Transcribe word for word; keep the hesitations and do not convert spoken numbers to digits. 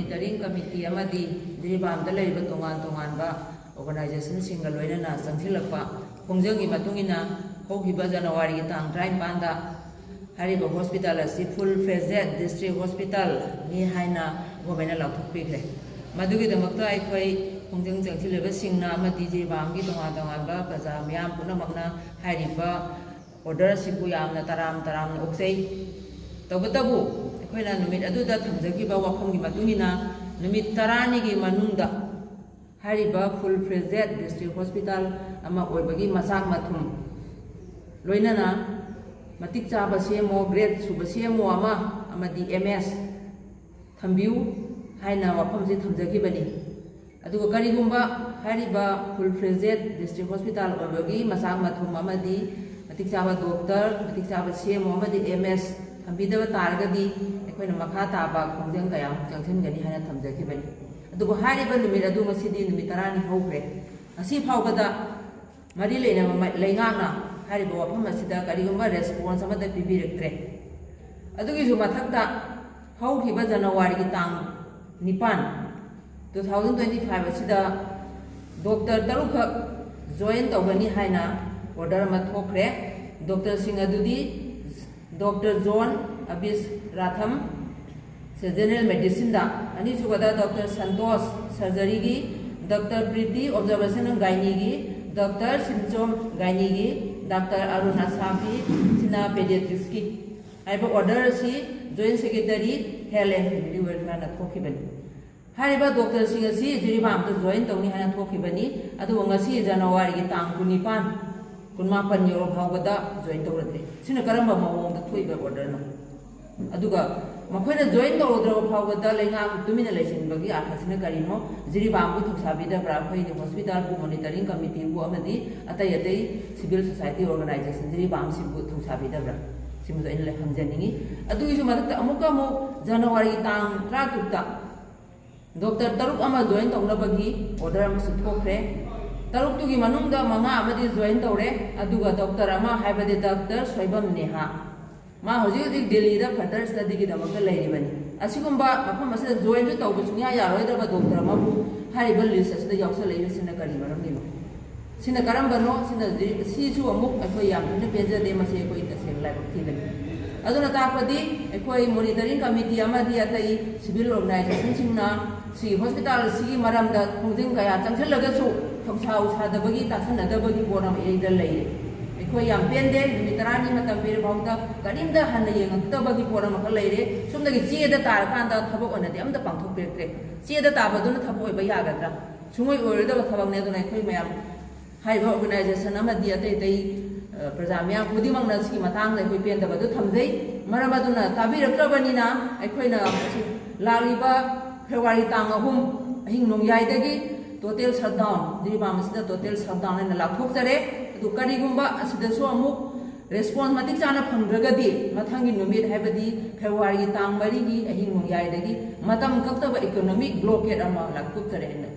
Monitoring committee ꯑꯃꯗꯤ ꯖꯤꯔꯤꯕꯥꯝꯗ ꯂꯩꯔꯤꯕ ꯇꯣꯉꯥꯟ ꯇꯣꯉꯥꯟꯕ ꯑꯣꯔꯒꯅꯥꯏꯖꯦꯁꯟꯁꯤꯡꯒ ꯂꯣꯏꯅꯅ ꯆꯪꯁꯤꯜꯂꯛꯄ ꯈꯣꯡꯖꯪꯒꯤ ꯃꯇꯨꯡ ꯏꯟꯅ ꯍꯧꯈꯤꯕ ꯖꯅꯋꯥꯔꯤꯒꯤ ꯇꯥꯡ ꯇꯔꯥꯅꯤꯄꯥꯟꯗ ꯍꯥꯏꯔꯤꯕ ꯍꯣꯁꯄꯤꯇꯥꯜ ꯑꯁꯤ ꯐꯨꯜ ꯐ꯭ꯂꯦꯖꯦꯗ ꯗꯤꯁꯇ꯭ꯔꯤꯛ ꯍꯣꯁꯄꯤꯇꯥꯜꯅꯤ ꯍꯥꯏꯅ ꯒꯣꯔꯃꯦꯟꯅ ꯂꯥꯎꯊꯣꯛꯄꯤꯈ꯭ꯔꯦ꯫ ꯃꯗꯨꯒꯤꯗꯃꯛꯇ ꯑꯩꯈꯣꯏ ꯈꯣꯡꯖꯪ ꯆꯪꯁꯤꯜꯂꯤꯕꯁꯤꯡꯅ ꯑꯃꯗꯤ ꯖꯤꯔꯤꯕꯥꯝꯒꯤ ꯇꯣꯉꯥꯟ ꯇꯣꯉꯥꯟꯕ ꯄ꯭ꯔꯖꯥ ꯃꯤꯌꯥꯝ ꯄꯨꯝꯅꯃꯛꯅ ꯍꯥꯏꯔꯤꯕ ꯑꯣꯔꯗꯔ ꯑꯁꯤꯕꯨ ꯌꯥꯝꯅ ꯇꯔꯥꯝ ꯇꯔꯥꯝꯅ ꯑꯣꯛꯆꯩ꯫ ꯇꯧꯕꯇꯕꯨ ꯑꯩꯈꯣꯏꯅ ꯅꯨꯃꯤꯠ ꯑꯗꯨꯗ ꯊꯝꯖꯈꯤꯕ ꯋꯥꯐꯝꯒꯤ ꯃꯇꯨꯡ ꯏꯟꯅ ꯅꯨꯃꯤꯠ ꯇꯔꯥꯅꯤꯒꯤ ꯃꯅꯨꯡꯗ ꯍꯥꯏꯔꯤꯕ ꯐꯨꯜ ꯐ꯭ꯂꯦꯖꯦꯗ ꯗꯤꯁꯇ꯭ꯔꯤꯛ ꯍꯣꯁꯄꯤꯇꯥꯜ ꯑꯃ ꯑꯣꯏꯕꯒꯤ ꯃꯆꯥꯛ ꯃꯊꯨꯝ, ꯂꯣꯏꯅꯅ ꯃꯇꯤꯛ ꯆꯥꯕ ꯁꯤ ꯑꯦꯝ ꯑꯣ, ꯒ꯭ꯔꯦꯗ ꯁꯨꯕ ꯁꯤ ꯑꯦꯝ ꯑꯣ ꯑꯃ ꯑꯃꯗꯤ ꯑꯦꯝ ꯑꯦꯁ ꯊꯝꯕꯤꯌꯨ ꯍꯥꯏꯅ ꯋꯥꯐꯝꯁꯤ ꯊꯝꯖꯈꯤꯕꯅꯤ꯫ ꯑꯗꯨꯒ ꯀꯔꯤꯒꯨꯝꯕ ꯍꯥꯏꯔꯤꯕ ꯐꯨꯜ ꯐ꯭ꯂꯦꯖꯦꯗ ꯗꯤꯁꯇ꯭ꯔꯤꯛ ꯍꯣꯁꯄꯤꯇꯥꯜ ꯑꯣꯏꯕꯒꯤ ꯃꯆꯥꯛ ꯃꯊꯨꯝ ꯑꯃꯗꯤ ꯃꯇꯤꯛ ꯆꯥꯕ ꯗꯣꯛꯇꯔ, ꯃꯇꯤꯛ ꯆꯥꯕ ꯁꯤ ꯑꯦꯝ ꯑꯣ ꯑꯃꯗꯤ ꯑꯦꯝ ꯑꯦꯁ ꯊꯝꯕꯤꯗꯕ ꯇꯥꯔꯒꯗꯤ ꯑꯩꯈꯣꯏꯅ ꯃꯈꯥ ꯇꯥꯕ ꯈꯣꯡꯖꯪ ꯀꯌꯥ ꯑꯃ ꯆꯪꯁꯤꯟꯒꯅꯤ ꯍꯥꯏꯅ ꯊꯝꯖꯈꯤꯕꯅꯤ꯫ ꯑꯗꯨꯕꯨ ꯍꯥꯏꯔꯤꯕ ꯅꯨꯃꯤꯠ ꯑꯗꯨ ꯉꯁꯤꯗꯤ ꯅꯨꯃꯤꯠ ꯇꯔꯥꯅꯤ ꯍꯧꯈ꯭ꯔꯦ꯫ ꯉꯁꯤ ꯐꯥꯎꯕꯗ ꯃꯔꯤ ꯂꯩꯅꯕ ꯃ-, ꯂꯩꯉꯥꯛꯅ ꯍꯥꯏꯔꯤꯕ ꯋꯥꯐꯝ ꯑꯁꯤꯗ ꯀꯔꯤꯒꯨꯝꯕ ꯔꯦꯁꯄꯣꯟꯁ ꯑꯃꯠꯇ ꯄꯤꯕꯤꯔꯛꯇ꯭ꯔꯦ꯫ ꯑꯗꯨꯒꯤꯁꯨ ꯃꯊꯛꯇ ꯍꯧꯈꯤꯕ ꯖꯅꯋꯥꯔꯤꯒꯤ ꯇꯥꯡ ꯅꯤꯄꯥꯟ, two thousand twenty five ꯑꯁꯤꯗ ꯗꯣꯛꯇꯔ ꯇꯔꯨꯛꯈꯛ ꯖꯣꯏꯟ ꯇꯧꯒꯅꯤ ꯍꯥꯏꯅ ꯑꯣꯔꯗꯔ ꯑꯃ ꯊꯣꯛꯈ꯭ꯔꯦ꯫ ꯗꯣꯛꯇꯔꯁꯤꯡ ꯑꯗꯨꯗꯤ ꯗꯣꯛꯇꯔ ꯖꯣꯟ ꯑꯕꯤꯁ ꯔꯥꯊꯝ, ꯁꯦ ꯖꯦꯅꯔꯦꯜ ꯃꯦꯗꯤꯁꯤꯟꯗ, ꯑꯅꯤꯁꯨꯕꯗ ꯗꯣꯛꯇꯔ ꯁꯟꯇꯣꯁ, ꯁꯔꯖꯔꯤꯒꯤ, ꯗꯣꯛꯇꯔ ꯄ꯭ꯔꯤꯇꯤ, ꯑꯣꯕꯖꯥꯔꯕꯦꯁꯟ ꯑꯦꯟ ꯒꯥꯏꯅꯤꯒꯤ, ꯗꯣꯛꯇꯔ ꯁꯤꯟꯆꯣꯝ, ꯒꯥꯏꯅꯤꯒꯤ, ꯗꯣꯛꯇꯔ ꯑꯔꯨꯟ ꯑꯁꯥꯕꯤ, ꯁꯤꯅ ꯄꯦꯗꯤꯌꯥꯇ꯭ꯔꯤꯛꯁꯀꯤ꯫ ꯍꯥꯏꯔꯤꯕ ꯑꯣꯔꯗꯔ ꯑꯁꯤ joint secretary, health and family ꯋꯦꯜꯐꯤꯌꯔꯅ ꯊꯣꯛꯈꯤꯕꯅꯤ꯫ ꯍꯥꯏꯔꯤꯕ ꯗꯣꯛꯇꯔꯁꯤꯡ ꯑꯁꯤ ꯖꯤꯔꯤꯕꯥꯝꯗ ꯖꯣꯏꯟ ꯇꯧꯅꯤ ꯍꯥꯏꯅ ꯊꯣꯛꯈꯤꯕꯅꯤ, ꯑꯗꯨꯕꯨ ꯉꯁꯤ ꯖꯅꯋꯥꯔꯤꯒꯤ ꯇꯥꯡ ꯀꯨꯟꯅꯤꯄꯥꯟ, ꯀꯨꯟꯃꯥꯄꯟ ꯌꯧꯔ ꯐꯥꯎꯕꯗ ꯖꯣꯏꯟ ꯇꯧꯔꯗ꯭ꯔꯦ꯫ ꯁꯤꯅ ꯀꯔꯝꯕ ꯃꯑꯣꯡꯗ ꯊꯣꯛꯏꯕ ꯑꯣꯔꯗꯔꯅꯣ? ꯑꯗꯨꯒ ꯃꯈꯣꯏꯅ ꯖꯣꯏꯟ ꯇꯧꯔꯨꯗ꯭ꯔꯕ ꯐꯥꯎꯕꯗ ꯂꯩꯉꯥꯛ ꯇꯨꯃꯤꯟꯅ ꯂꯩꯁꯤꯟꯕꯒꯤ ꯑꯥꯔꯊꯁꯤꯅ ꯀꯔꯤꯅꯣ? ꯖꯤꯔꯤꯕꯥꯝꯕꯨ ꯊꯧꯁꯥꯕꯤꯗꯕ꯭ꯔꯥ? ꯑꯩꯈꯣꯏꯒꯤ ꯍꯣꯁꯄꯤꯇꯥꯜꯕꯨ, ꯃꯣꯅꯤꯇꯔꯤꯡ ꯀꯃꯤꯇꯤꯕꯨ ꯑꯃꯗꯤ ꯑꯇꯩ ꯑꯇꯩ ꯁꯤꯚꯤꯜ ꯁꯣꯁꯥꯏꯇꯤ ꯑꯣꯔꯒꯅꯥꯏꯖꯦꯁꯟ ꯖꯤꯔꯤꯕꯥꯝꯁꯤꯕꯨ ꯊꯧꯁꯥꯕꯤꯗꯕ꯭ꯔꯥ? ꯁꯤꯃꯁꯨ ꯑꯩꯅ ꯍꯪꯖꯅꯤꯡꯉꯤ꯫ ꯑꯗꯨꯒꯤꯁꯨ ꯃꯊꯛꯇ ꯑꯃꯨꯛꯀ ꯑꯃꯨꯛ ꯖꯅꯋꯥꯔꯤ ꯇꯥꯡ ꯇꯔꯥꯇꯔꯨꯛꯇ ꯗꯣꯛꯇꯔ ꯇꯔꯨꯛ ꯑꯃ ꯖꯣꯏꯟ ꯇꯧꯅꯕꯒꯤ ꯑꯣꯔꯗꯔ ꯑꯃꯁꯨ ꯊꯣꯛꯈ꯭ꯔꯦ꯫ ꯇꯔꯨꯛꯇꯨꯒꯤ ꯃꯅꯨꯡꯗ ꯃꯉꯥ ꯑꯃꯗꯤ ꯖꯣꯏꯟ ꯇꯧꯔꯦ, ꯑꯗꯨꯒ ꯗꯣꯛꯇꯔ ꯑꯃ, ꯍꯥꯏꯕꯗꯤ ꯗꯣꯛꯇꯔ ꯁꯣꯏꯕꯝ ꯅꯦꯍꯥ, ꯃꯥ ꯍꯧꯖꯤꯛ ꯍꯧꯖꯤꯛ ꯗꯦꯜꯂꯤꯗ ꯐꯔꯗꯔ ꯁ꯭ꯇꯗꯤꯒꯤꯗꯃꯛꯇ ꯂꯩꯔꯤꯕꯅꯤ꯫ ꯑꯁꯤꯒꯨꯝꯕ ꯃꯐꯝ ꯑꯁꯤꯗ ꯖꯣꯏꯟꯁꯨ ꯇꯧꯕ ꯁꯨꯡꯌꯥ ꯌꯥꯔꯣꯏꯗꯕ ꯗꯣꯛꯇꯔ ꯑꯃꯕꯨ ꯍꯥꯏꯔꯤꯕ ꯂꯤꯁ ꯑꯁꯤꯗ ꯌꯥꯎꯁꯜꯂꯛꯏꯕꯁꯤꯅ ꯀꯔꯤ ꯃꯔꯝꯒꯤꯅꯣ? ꯁꯤꯅ ꯀꯔꯝꯕꯅꯣ? ꯁꯤꯅ ꯍꯧꯖꯤꯛ, ꯁꯤꯁꯨ ꯑꯃꯨꯛ ꯑꯩꯈꯣꯏ ꯌꯥꯝ ꯊꯤꯅ ꯄꯦꯟꯖꯗꯦ꯫ ꯃꯁꯤ ꯑꯩꯈꯣꯏ ꯇꯁꯦꯡꯅ ꯂꯥꯏꯕꯛ ꯊꯤꯕꯅꯤ꯫ ꯑꯗꯨꯅ ꯇꯥꯛꯄꯗꯤ ꯑꯩꯈꯣꯏ ꯃꯣꯅꯤꯇꯔꯤꯡ ꯀꯃꯤꯇꯤ ꯑꯃꯗꯤ ꯑꯇꯩ ꯁꯤꯚꯤꯜ ꯑꯣꯔꯒꯅꯥꯏꯖꯦꯁꯟꯁꯤꯡꯅ ꯁꯤꯒꯤ ꯍꯣꯁꯄꯤꯇꯥꯜ ꯑꯁꯤꯒꯤ ꯃꯔꯝꯗ ꯈꯣꯡꯖꯪ ꯀꯌꯥ ꯆꯪꯁꯤꯜꯂꯒꯁꯨ ꯊꯧꯁꯥ ꯎꯁꯥꯗꯕꯒꯤ, ꯇꯥꯁꯟꯅꯗꯕꯒꯤ ꯄꯣꯠ ꯑꯃ ꯏꯔꯩꯗ ꯂꯩꯔꯦ꯫ ꯑꯩꯈꯣꯏ ꯌꯥꯝ ꯄꯦꯟꯗꯦ꯫ ꯅꯨꯃꯤꯠ ꯇꯔꯥꯅꯤ ꯃꯇꯝ ꯄꯤꯔ ꯐꯥꯎꯗ ꯀꯔꯤꯝꯇ ꯍꯟꯅ ꯌꯦꯡꯉꯛꯇꯕꯒꯤ ꯄꯣꯠ ꯑꯃꯈꯛ ꯂꯩꯔꯦ꯫ ꯁꯣꯝꯗꯒꯤ ꯆꯦꯗ ꯇꯥꯔꯀꯥꯟꯗ ꯊꯕꯛ ꯑꯣꯏꯅꯗꯤ ꯑꯝꯇ ꯄꯥꯡꯊꯣꯛꯄꯤꯔꯛꯇ꯭ꯔꯦ꯫ ꯆꯦꯗ ꯇꯥꯕꯗꯨꯅ ꯊꯕꯛ ꯑꯣꯏꯕ ꯌꯥꯒꯗ꯭ꯔꯥ? ꯁꯨꯡꯑꯣꯏ ꯑꯣꯏꯔꯣꯏꯗꯕ ꯊꯕꯛꯅꯦ꯫ ꯑꯗꯨꯅ ꯑꯩꯈꯣꯏ ꯃꯌꯥꯝ ꯍꯥꯏꯔꯤꯕ ꯑꯣꯔꯒꯅꯥꯏꯖꯦꯁꯟ ꯑꯃꯗꯤ ꯑꯇꯩ ꯑꯇꯩ, ꯑ, ꯄ꯭ꯔꯖꯥ ꯃꯤꯌꯥꯝ ꯈꯨꯗꯤꯡꯃꯛꯅ ꯁꯤꯒꯤ ꯃꯇꯥꯡꯗ ꯑꯩꯈꯣꯏ ꯄꯦꯟꯗꯕ ꯑꯗꯨ ꯊꯝꯖꯩ꯫ ꯃꯔꯝ ꯑꯗꯨꯅ ꯇꯥꯕꯤꯔꯛꯇ꯭ꯔꯕꯅꯤꯅ ꯑꯩꯈꯣꯏꯅ ꯂꯥꯛꯂꯤꯕ ꯐꯦꯕ꯭ꯔꯨꯋꯥꯔꯤ ꯇꯥꯡ ꯑꯍꯨꯝ ꯑꯍꯤꯡ ꯅꯣꯡꯌꯥꯏꯗꯒꯤ total shutdown, ꯖꯤꯔꯤꯕꯥꯝ ꯑꯁꯤꯗ total shutdown ꯍꯥꯏꯅ ꯂꯥꯎꯊꯣꯛꯆꯔꯦ꯫ ꯑꯗꯨ ꯀꯔꯤꯒꯨꯝꯕ ꯑꯁꯤꯗꯁꯨ ꯑꯃꯨꯛ ꯔꯦꯁꯄꯣꯟꯁ ꯃꯇꯤꯛ ꯆꯥꯅ ꯐꯪꯗ꯭ꯔꯒꯗꯤ ꯃꯊꯪꯒꯤ ꯅꯨꯃꯤꯠ, ꯍꯥꯏꯕꯗꯤ ꯐꯦꯕ꯭ꯔꯨꯋꯥꯔꯤꯒꯤ ꯇꯥꯡ ꯃꯔꯤꯒꯤ ꯑꯍꯤꯡ ꯅꯣꯡꯌꯥꯏꯗꯒꯤ ꯃꯇꯝ ꯀꯛꯇꯕ ꯏꯀꯣꯅꯣꯃꯤꯛ ꯕ꯭ꯂꯣꯀꯦꯠ ꯑꯃ ꯂꯥꯎꯊꯣꯛꯆꯔꯦ ꯍꯥꯏꯅ